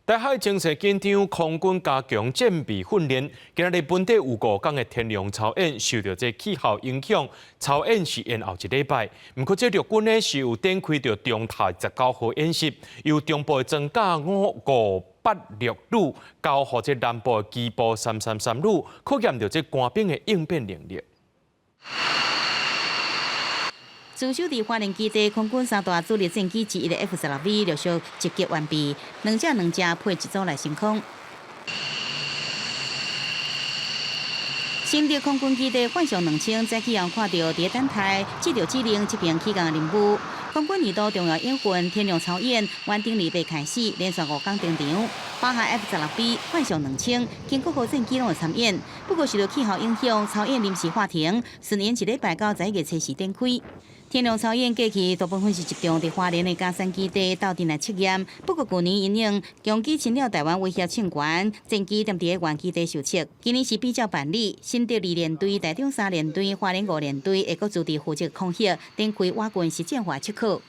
台海情勢緊張，空軍加強戰備訓練。今仔日本底有5天的天龍操演，受著這氣候影響，操演是延後一禮拜。毋過這陸軍呢是有展開著長台十九號演習，由中部的裝甲5586旅交予這南部的機步333旅，考驗著這官兵的應變能力。駐守佇花蓮基地空軍三大主力戰機之一的 F-16V 陸續集結完畢，兩隻兩隻配一組來升空。新竹空軍基地幻象2000早起後看著佇等待，接著指令執行起降的任務。空軍年度重要演訓天龍操演，原頂禮拜開始連續五工登場，包含 F-16V、幻象2000、經國號戰機攏會參演。不過受著氣候影響，操演臨時喊停，順延一禮拜到11月初四展開。天龍操演過去大部分是集中佇花蓮的岡山基地鬥陣來測驗，不過舊年因應共機侵擾台灣威脅衝懸，戰機踮佇原基地受測。今年是比照辦理，新竹二聯隊、台中三聯隊、花蓮五聯隊會閣組織負責空域展開我軍實戰化測考。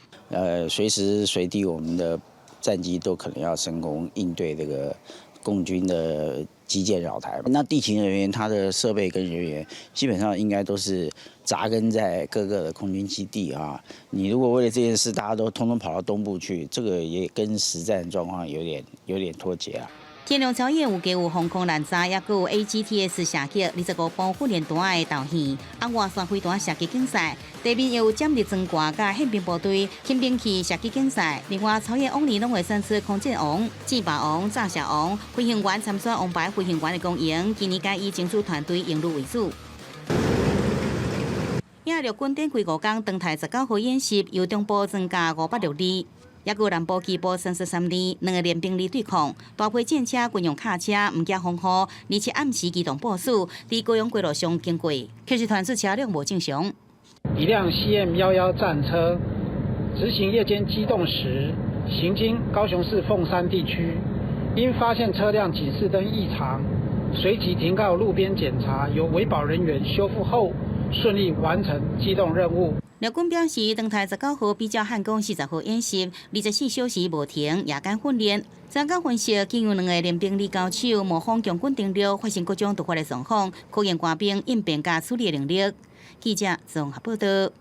隨時隨地我們的戰機都可能要升空應對這個共軍的機艦擾台。那地勤人員他的設備跟人員基本上應該都是扎根在各個的空軍基地啊。你如果為了這件事，大家都通通跑到東部去，這個也跟實戰狀況有點脫節啊。天龍操演有加有防空攔炸，抑閣有 AGTS 射擊25步訓練彈的導彈，紅外線飛彈射擊競賽。地面又有殲力裝掛佮憲兵部隊輕兵器射擊競賽。另外，操演往年攏會選出空戰王、戰靶王、炸射王，飛行員參選王牌飛行員的光榮。今年改以爭取團隊榮譽為主。也陸軍展開5工長台19號演習，由中部裝甲586二，抑閣南部機步333二，兩个聯兵力對抗，大批戰車、軍用卡車，毋驚風雨，而且暗時機動部署，佇高雄街路上經過，客實傳出車輛無正常。一輛 CM-11戰車執行夜間機動時，行經高雄市鳳山地區，因發現車輛警示燈異常，隨即停靠路邊檢查，由維保人員修復後，順利完成機動任務。陸軍表示，長台十九號比照漢光40號演習，24小時無停夜間訓練。專家分析，僅有兩个聯兵旅交手，模仿共軍登陸，發生各種突發的狀況，考驗官兵應變佮處理能力。記者綜合報道。